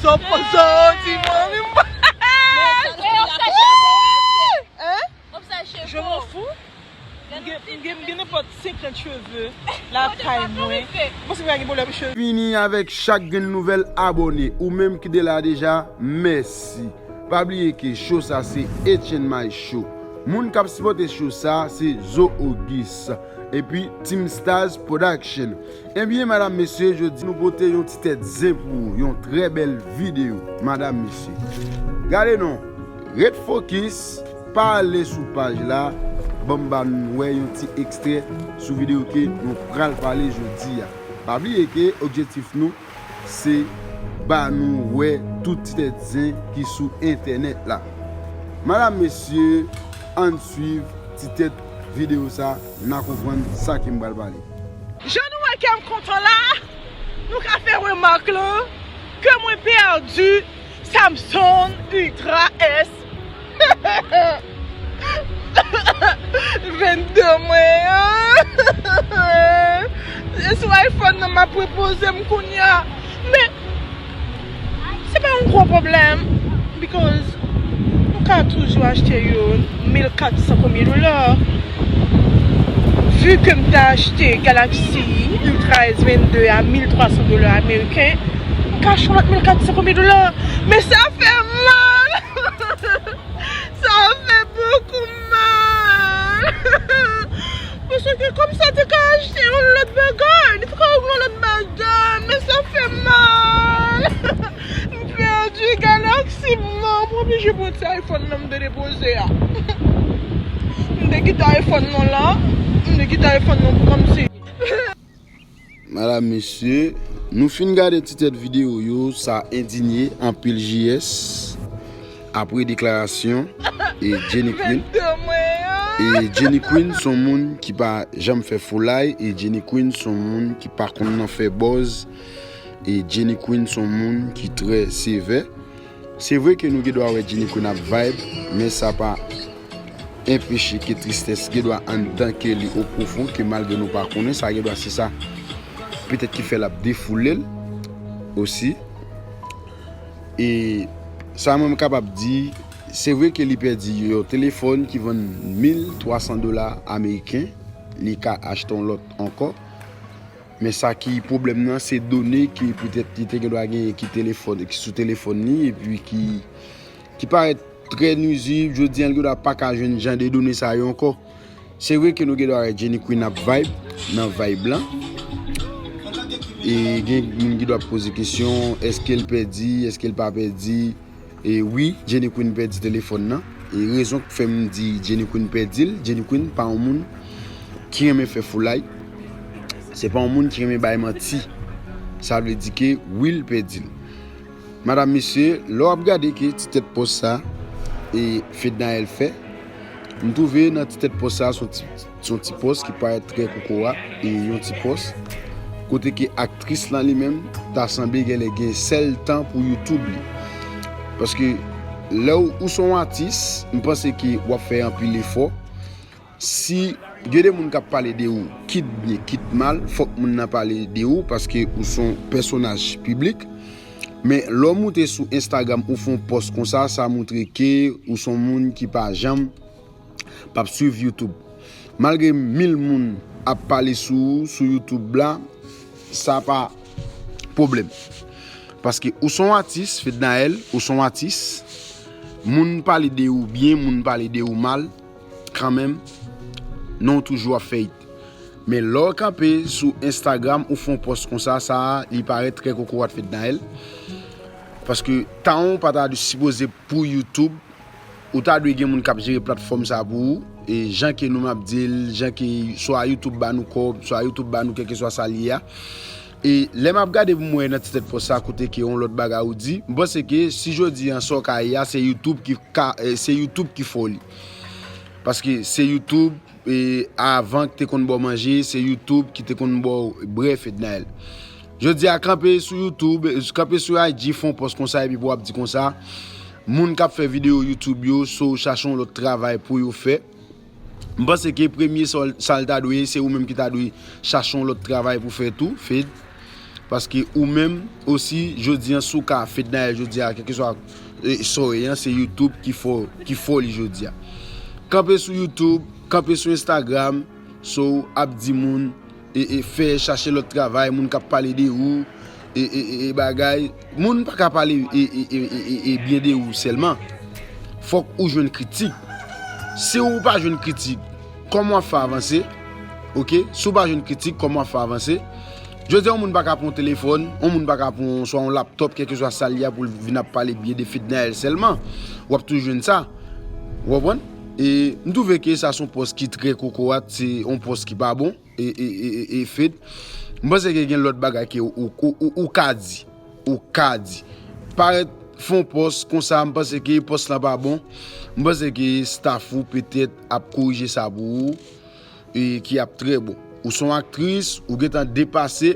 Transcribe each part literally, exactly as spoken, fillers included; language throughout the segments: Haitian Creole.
Sa w panse, di mwen, men m pa. Hein? Je m'en fous. M gen, m gen, m gen nenpòt senkant cheve lakay mwen. M panse m pa gen pwoblèm cheve. Fini avèk chak grenn nouvèl abòne. Ou menm ki te la deja, mèsi. Pa bliye ke show sa se H and My Show. Moun k ap sipòte show sa se Zo Auguste epi Team Stars Production. Ebyen, madam, mesye, jodi nou pote yon ti tèt zen pou ou, yon trè bèl videyo, madam, mesye. Gade non, ret fokis, pa ale sou paj la, ban m ba nou wè yon ti ekstrè sou videyo ke nou pral pale jodi a. Pa bliye ke objektif nou se ba nou wè tout ti tèt zen ki sou entènèt la. Madam, mesye, ann swiv ti tèt videyo sa, n a konprann sa ke m pral pale. Jan nou wè ke m kontan la, nou ka fè remak lan ke mwen pèdi Samsung Ultra S vennde mwen an. Se sou iPhone nan m ap repoze m kounye a. Men, se pa yon gwo pwoblèm, because nou ka toujou achte yo mil kat san konbyen dola. Vu ke m te achte Galaxy Ultra S vennde a mil twa san dola ameriken, m ka achte yon lòt mil kat san konbyen dola. Men sa fè mal! Sa fè bokou mal! Paske kòm sa te ka achte yon lòt bagay, li te ka yon lòt bagay, men sa fè mal! M pèdi Galaxy m nan, m oblije pran ti iPhone nan m te depoze a. M te kite iPhone nan la, m te kite iPhone nan pou kòmsi. Madam, mesye, nou fin gade ti tèt videyo yo, sa endinye anpil J S apre deklarasyon e Jenny Queen. E Jenny Queen se yon moun ki pa janm fè foulay, e Jenny Queen se yon moun ki pa konn nan fè buzz, e Jenny Queen se yon moun ki trè sevè. Se vre ke nou gen dwa wè Jenny Queen ap vibe, men sa pa enpeche ke tristès gen dwa anndan kè li o pwofon, ke malgre nou pa konnen, sa gen dwa se sa petèt ki fè l ap defoule l osi. E sa mwen m kapab di, se vre ke li pèdi yon telefòn ki vann mil twa san dola ameriken, li ka achte yon lòt ankò. Men sa ki pwoblèm nan, se done ke petèt li te gen dwa genyen ki telefòn, ki sou telefòn li, epi ki, ki parèt trè nwizib. Jodi a, li gen dwa pa ka jwenn jan de done sa yo ankò. Se vre ke nou gen dwa wè Jenny Queen ap vibe, nan vibe lan. E gen moun ki dwa poze kesyon, èske l pèdi, èske l pa pèdi? E wi, Jenny Queen pèdi telefòn nan. E rezon k fè m di Jenny Queen pèdi l, Jenny Queen pa yon moun ki renmen fè foulay. Se pa yon moun ki renmen bay manti. Sa vle di ke wi, l pèdi l. Madam, mesye, lè w ap gade ke ti tèt pòs sa, e Fednaelle fè, m twouve nan ti tèt pòs sa, se yon ti, se yon ti pòs ki parèt trè kokorat, e yon ti pòs kote ke aktris lan li menm ta sanble genlè gen sèl tan pou YouTube li. Paske lè w, ou se yon atis, m panse ke w ap fè anpil efò. Si gen de moun k ap pale de ou, kit byen, kit mal, fòk moun nan pale de ou, paske ou se yon pèsonaj piblik. Men lè w moute sou Instagram, ou fè yon pòs konsa, sa montre ke ou se yon moun ki pa janm p ap swiv YouTube. Malgre mil moun ap pale sou ou, sou YouTube la, sa pa pwoblèm. Paske ou se yon atis, Fednaelle, ou se yon atis. Moun pale de ou byen, moun pale de ou mal, kanmenm, non w toujou ap fè it. Men lè w kanpe sou Instagram, ou fè yon pòs konsa, sa a, li parèt trè kokorat, Fednaelle. Paske tan w pa ta sipoze pou YouTube, ou ta dwe gen moun k ap jere platfòm sa pou ou. E jan ke nou m ap di l, jan ke swa YouTube ba nou kòb, swa YouTube ba nou kèlkeswa sa l ye a. E lè m ap gade pou m wè nan ti tèt pòs sa kote ke yon lòt bagay ou di, m panse ke si jodi a sa w ka ye a, se YouTube ki ka, eh, se YouTube ki fè w li. Paske se YouTube, e avan ki te konn ba w manje, se YouTube ki te konn ba w brè, Fednaelle. Jodi a, kanpe sou YouTube, kanpe sou I G, fè yon pòs konsa, epi pou w ap di konsa, moun k ap fè videyo YouTube yo, so chache yon lòt travay pou yo fè. M panse ke premye sa, sa l ta dwe, se ou menm ki ta dwe chache yon lòt travay pou fè tou, Fed. Paske ou menm osi, jodi an, si w ka Fednaelle jodi a, kèlkeswa, e, sa w ye an, se YouTube ki fè w, ki fè w li jodi a. Kanpe sou YouTube, kanpe sou Instagram, so ap di moun, e, e, fè chache lòt travay, moun k ap pale de ou, e, e, e, e bagay. Moun pa ka pale, e, e, e, e, e, e byen de ou sèlman. Fòk ou jwenn kritik. Si ou pa jwenn kritik, kòman w ap fè avanse? Oke? Si w pa jwenn kritik, kòman w ap fè avanse? Jodi a, yon moun pa ka pran yon telefòn, yon moun pa ka pran yon, swa yon laptòp, kèlkeswa sa l ye a, pou l vin ap pale byen de Fednaelle sèlman. W ap toujou jwenn sa. Ou konprann? E m twouve ke sa se yon pòs ki trè kokorat, se yon pòs ki pa bon. E, e, e, e, e Fed, m panse ke gen lòt bagay ke ou, ou, ou, ou, ou ka di. Ou ka di. Parèt fè yon pòs konsa, m panse ke pòs lan pa bon. M panse ke staff ou petèt ap korije sa pou ou, e ki ap trè bon. Ou se yon aktris, ou gentan depase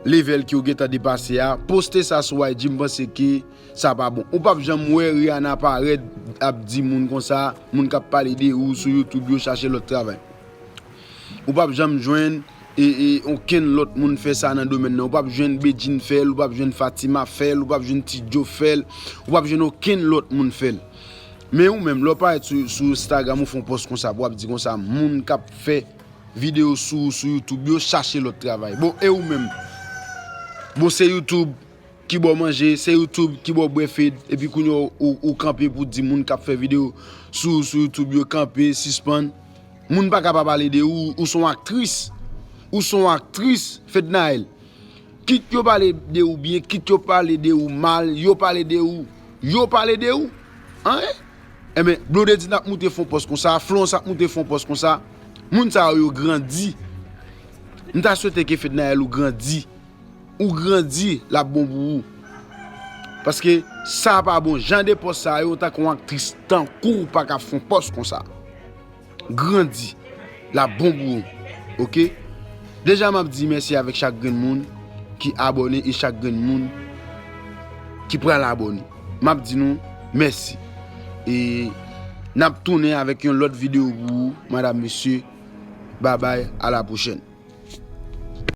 level ke ou gentan depase a. Poste sa sou I G, m panse ke sa pa bon. Ou p ap janm wè Rihanna parèt ap di moun konsa, moun k ap pale de ou sou YouTube yo chache lòt travay. Ou p ap janm jwenn, e, e, okenn lòt moun fè sa nan domèn nan. Ou p ap jwenn Bedjine fè l, ou p ap jwenn Fatima fè l, ou p ap jwenn Ti Djo fè l, ou p ap jwenn okenn lòt moun fè l. Men ou menm, lè w parèt sou, sou Instagram, ou fè yon pòs konsa, pou w ap di konsa, moun k ap fè videyo sou, sou YouTube yo chache lòt travay. Bon, e ou menm? Bon, se YouTube ki ba w manje, se YouTube ki ba w bwè, Fed, epi kounye a ou, ou, ou kanpe pou di moun k ap fè videyo sou, sou YouTube yo kanpe, sispann. Moun pa ka pa pale de ou, ou se yon aktris. Ou se yon aktris, Fednaelle. Kit yo pale de ou byen, kit yo pale de ou mal, yo pale de ou, yo pale de ou. Anyen? Enben, Blondedy ap moute fè yon pòs konsa, Florence ap moute fè yon pòs konsa. Moun sa yo, yo grandi. M ta swete ke Fednaelle ou grandi. Ou grandi, l ap bon pou ou. Paske sa pa bon. Jan de pòs sa yo, tankou yon aktris tankou w pa ka fè yon pòs konsa. Grandi. L ap bon pou ou. Oke? Deja, m ap di mèsi avèk chak grenn moun ki abòne e chak grenn moun ki pral abòne. M ap di nou mèsi. E n ap tounen avèk yon lòt videyo pou ou, madam, mesye. Babay, a la pwochèn.